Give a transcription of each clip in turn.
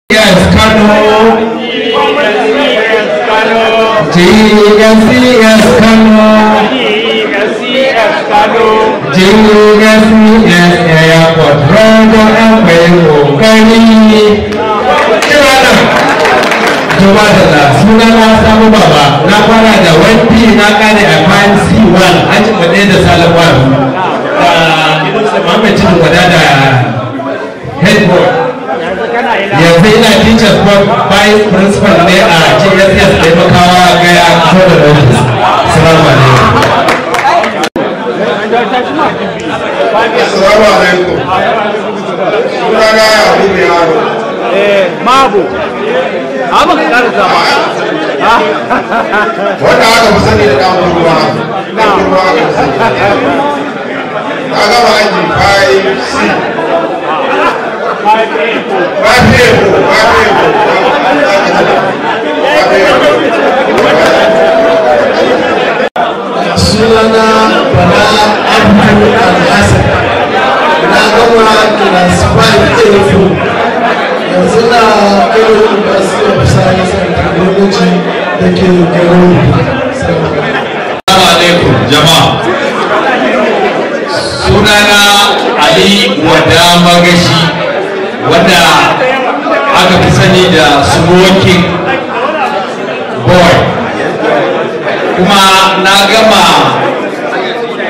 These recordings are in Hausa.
GSCS Kano, GSCS Kano, GSCS Airport Road akwai kokari. Kira nan. Juma da la suna na samu baba na fara da 1P na kare a 5C1 ajin mu ɗaya da Salim Waru da Inusa Muhammad Tudun Wada da head boy. Yanzu ina teachers board vice principal ne a GSS taimakawa gaya kusa da office. Salamu alaikum. Assalamu alaikum. Sunana Yakubu Yaro. Mabu. Amma ka karasa ba. Wanda aka fi sani da ɗan ruwa. Ɗan ruwa aka fi sani. Na gama aji 5C. 5A ko 5A ko. 5A. Sunana Bala Abdul Alhassan, na gama class 5A4, yanzu na Kano University of Science and Technology da ke garin. Assalamu alaikum jama'a. Sunana Ali Wada Magashi, wanda aka fi sani da Smoking Boy. Kuma na gama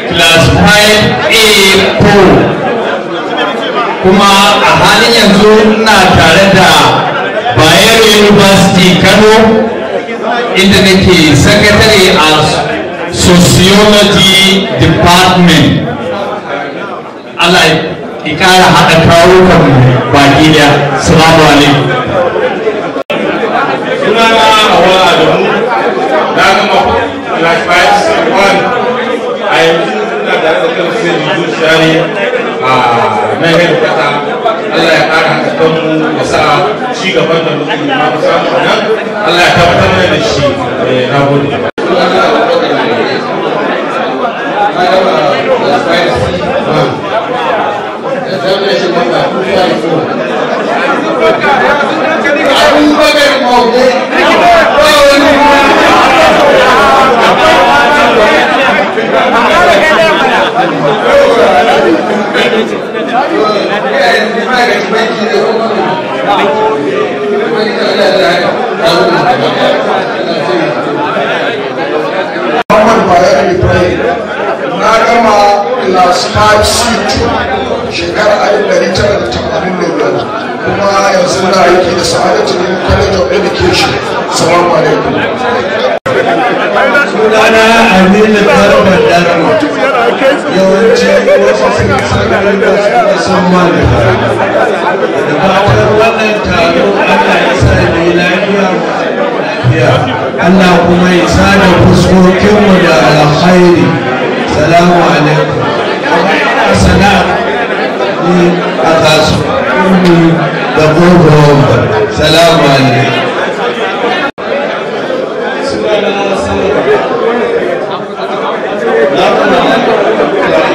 class 5A4. Kuma a halin yanzu ina tare da Bayero University Kano, inda nake secretary a Sociology Department. Allah ya kara haɗa kawukan baki da. Salamu alaikum. Sunana Hawa Adamu. Na gama class 5C1. A yanzu ina tare da Kano State Judiciary a nan headquarter. Allah ya ƙara haɗa kanmu ya sa ci gaban da muke nema mu samu a nan. Allah ya tabbatar mana da shi. Na gode. Sunana Abubakar Mai. Na gama class 5C1. Examination number 254. Abubakar Maude. Ba wani. Muhammad Bayar Ibrahim. Na gama class 5C2 shekarar 1985, kuma yanzu na aiki da Sa'adatu Rimi College of Education. Salamu alaikum. Sunana Aminu Garba Darma. Yawanci wasu sun sani, wasu kuma sun manta. Da fatan wannan taro Allah ya sa mu yi lafiya lafiya, Allah kuma ya sa da fuskokinmu da alkhairi. Salamu alaikum. Sana'a ni a kasuwanni da kofar. Salamu alaikum. Sunana Salama. Na kuma class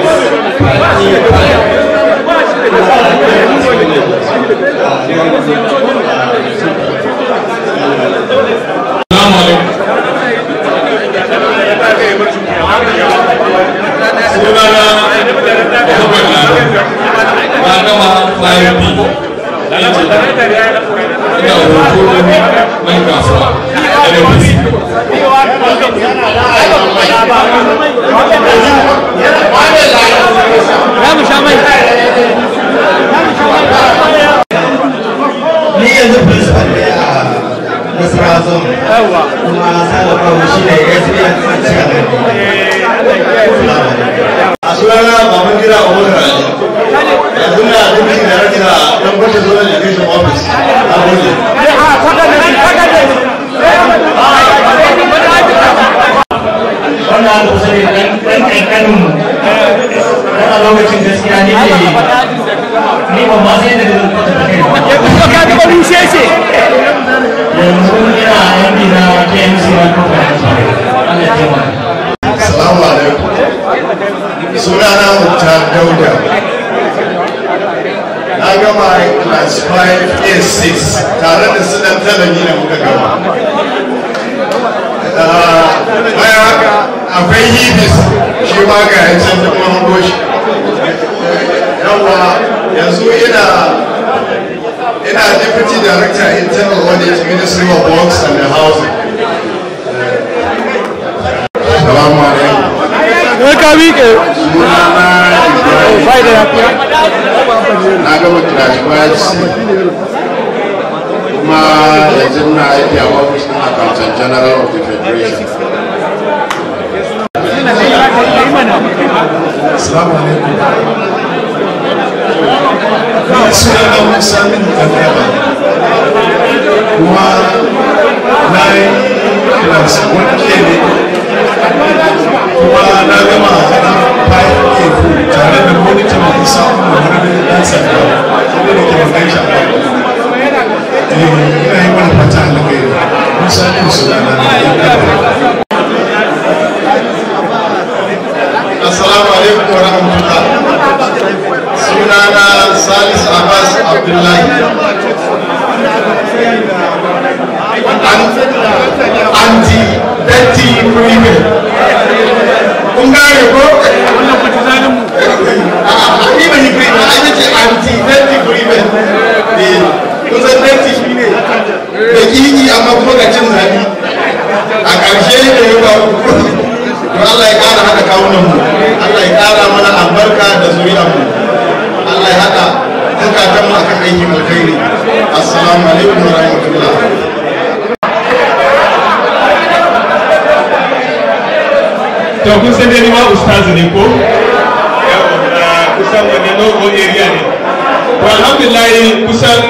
Salamu alaikum. Sunana Muhammad Lado. Na gama 5B. Ina hoto nan kasuwa. NNPC. Za mu sha mai. Ni yanzu principal ne a Nasarawa Zone, kuma Salafa shi ne SBN chairman. A sunana Baban Gida Abubakar Ali, yanzu na deputy director a Dangote Zonal Education Office. A gode. Wannan aka kusa ne dan kankanin mu dan a lokacin, gaskiya ni ne ni ban ma sai da zan kwata kai ba. Yanzu ka gaba rushe shi. Yanzu ina MD na KMC Microfinance. Allah ya taimaka. Salamu alaikum. Sunana Muktar Dauda. Na gama class 5A6. Tare da su dan talami da muka gama. Bayan haka akwai Hibis, shi ma ga yancan da kuma hango shi. Yawwa, yanzu ina Deputy Director, Internal Audit, Ministry of Works and Housing. Salamu alaikum. Wai ka miƙe. Sunana Bai da Ibrahim. lafiya. Na gama class 5C. Kuma yanzu na aiki a office ɗin Accountant General of the Federation. Assalamu alaikum. Ni sunana Musa bin Kanaba. Kuma na yi class 1K ne. Kuma na gama hada 5A tare da monitor mai Isa Umar wani ɗan sanda wanda da ke ban shi a ina yi mana fata alkhairi. Musa bin sunana na Assalamu alaikum wa rahmatullah. Sunana Salisu Abbas Abdullahi. Anti-dirty women. Kun gane ko? A'a, ni ban yi prevent, ai nace anti-dirty prevent. Eh, kun san dirty shi ne da kiki amma kuma ga cin zabi. A ƙarshe da ya faru. To Allah ya ƙara haɗa kawunan mu. Allah ya ƙara mana albarka da zuri'ar mu. Allah ya haɗa zukatan mu akan aikin alkhairi. Assalamu alaikum wa rahmatullah. To, kun san dai ni ma ustazu ne ko? Yawwa, kusan wani no area ne. To, alhamdulillah, kusan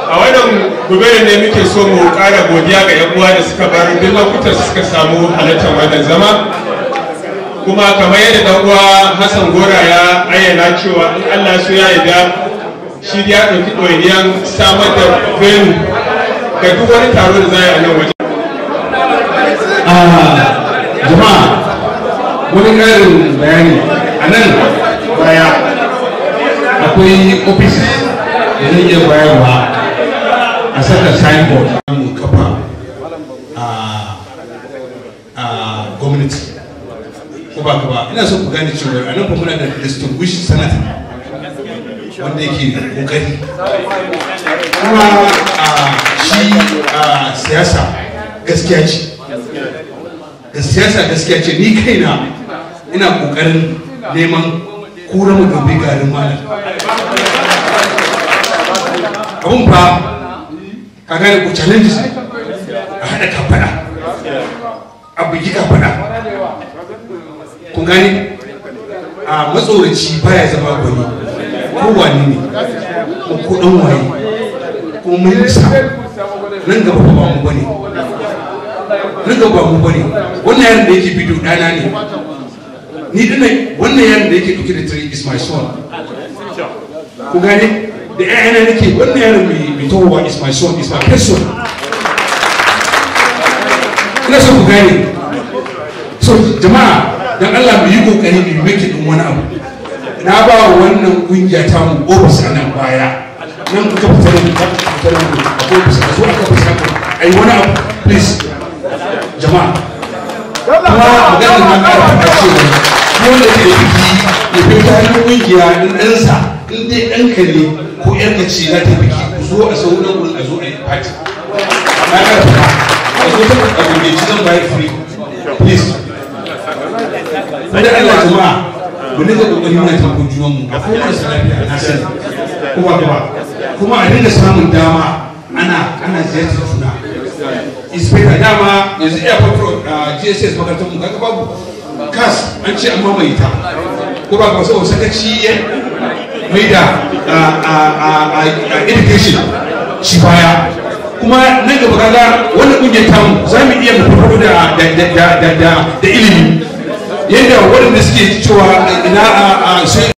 a wannan gobe ne muke so mu ƙara godiya ga 'yan uwa da suka bar duk lokutan su suka samu halartar wannan zama. Kuma kamar yadda dan uwa Hassan Gora ya ayyana cewa in Allah so ya yarda, shi ya ɗauki ɗawainiyan samar da venue ga duk wani taro da za a yi a nan waje. Jama'a, wani ƙarin bayani: a nan baya akwai offices da zai iya bayarwa a saka signboard mu kafa a gwamnati, ko ba ka ba? Ina so ku gane cewa a nan fa muna da distinguished senator wanda yake kokari, kuma shi siyasa gaskiya ce, da siyasa gaskiya ce. Ni kaina ina kokarin neman kura mu dobi garin malam abun fa, ka gane ko? Challenges ne, a haɗa kafaɗa, a bugi kafaɗa, kun gane? A matsoraci baya zama gwani, ko wani ne ko ɗan waye. Ko mun nisa, nan gaba ba mu bane, nan gaba ba mu bane. Wannan yaron da yake bidiyo ɗana ne ni dinnan. Wannan yaron da yake ɗauke da tire is my son, ku gane? Da ƴaƴana nake. Wannan yaron mai tohuwa is my son, is my person. Ina so ku gane. So jama'a, dan Allah mu yi kokari mu make din wani abu. Na ba wa wannan kungiya ta mu office a nan baya nan, kuka fita nan, kuka fita nan, a office a zo aka fita ai wani abu, please jama'a. Kuma maganar na ƙara faɗa cewa wanda ke da biki ya fi ta hannun kungiya in ɗansa, in dai ɗanka ne ko ƴarka ce za ta biki, ku zo a sau nan wurin, a zo a yi party. Na ƙara faɗa, a zo ta a gayyaci, zan bayar free, please. Da Allah jama'a, mu dinga kokari muna taimakon junan mu. Akwai marasa lafiya, na sani, ko ba ba? Kuma a dinga samun dama ana ziyartar juna. Inspector, dama yanzu airport road, GSS makarantar mu, kaga babu kas, an ce an mamaye ta, ko ba ka? Saboda sakaci ya mai da education ci baya. Kuma nan gaba kaga wannan kungiyar tamu za mu iya mu farfado da ilimi yadda waɗanda suke cewa ina a sai